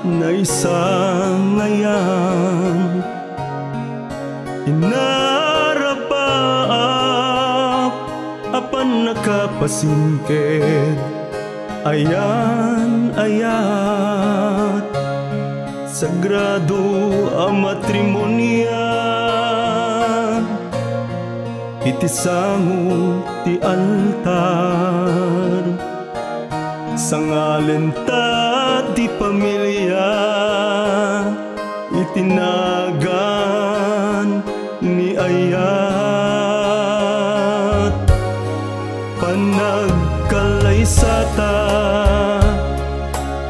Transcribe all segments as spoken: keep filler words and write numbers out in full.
Naisangayam, inarapaap a pannakapasingked, ayan-ayat, sagrado a matrimonia iti sango ti altar. Sangalenta ti pamilia iti nagan ni ayat. Panagkallaysata,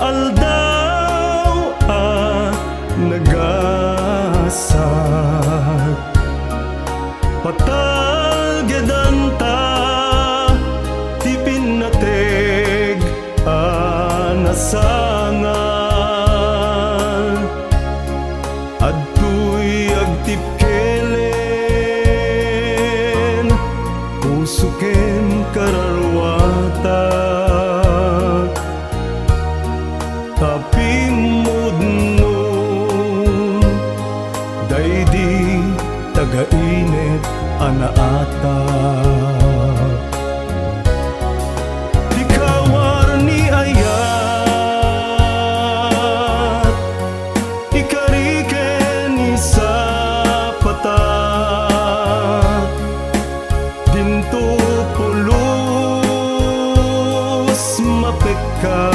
aldaw a nagasat. Patalgedanta ti pinnateg a nasangal. Adtoy agtipkelen, puso ken kararuatak. Ta pimmudnon daydi tagainit a naatak. Ti kawar ni ayat, ikariken ni sapatak. Dinto pulos mapekka,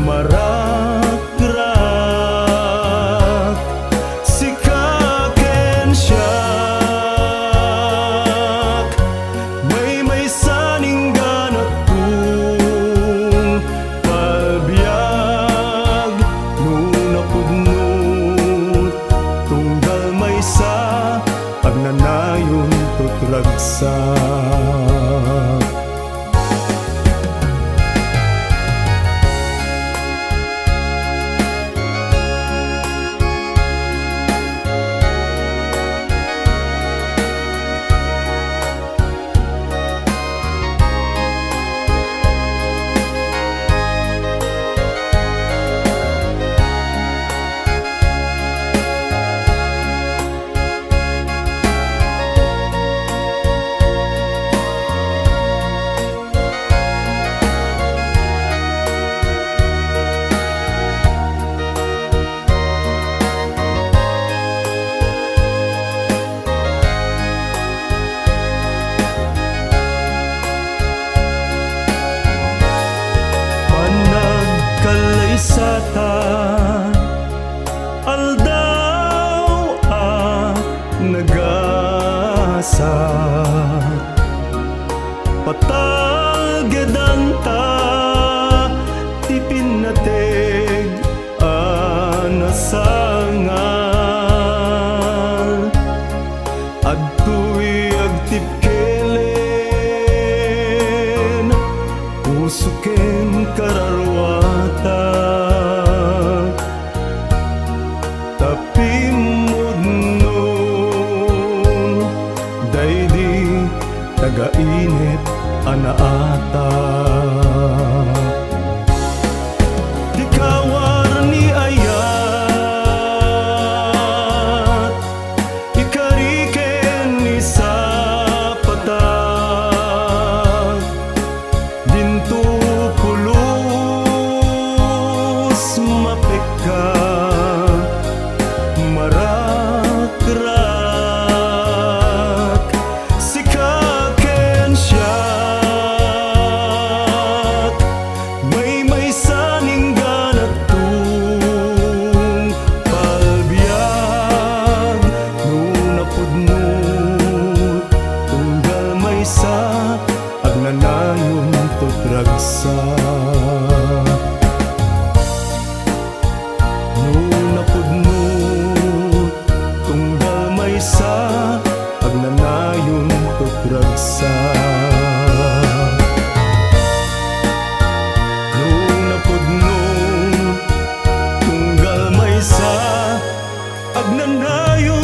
marakrak, sika ken siak, maymaysa ning ganatong palbiag, no napudno tunggal maysa, agnanayon to't ragsak. Panagkallaysata, aldaw a nagasat. Patalgedanta ti pinnateg a nasangal. Adtoy agtipkelen, puso ken kararuatak. Ta pimmudnon daydi tagainit a naatak. Ti kawar ni ayat, ikariken ni sapatak. Dinto pulos mapekka, marakrak, sika ken siak, maymaysa ning ganatong palbiag, no napudno tunggal maysa, agnanayon to't ragsak. No napudno tunggal maysa, agnanayon to't ragsak. No napudno tunggal maysa, agnanayon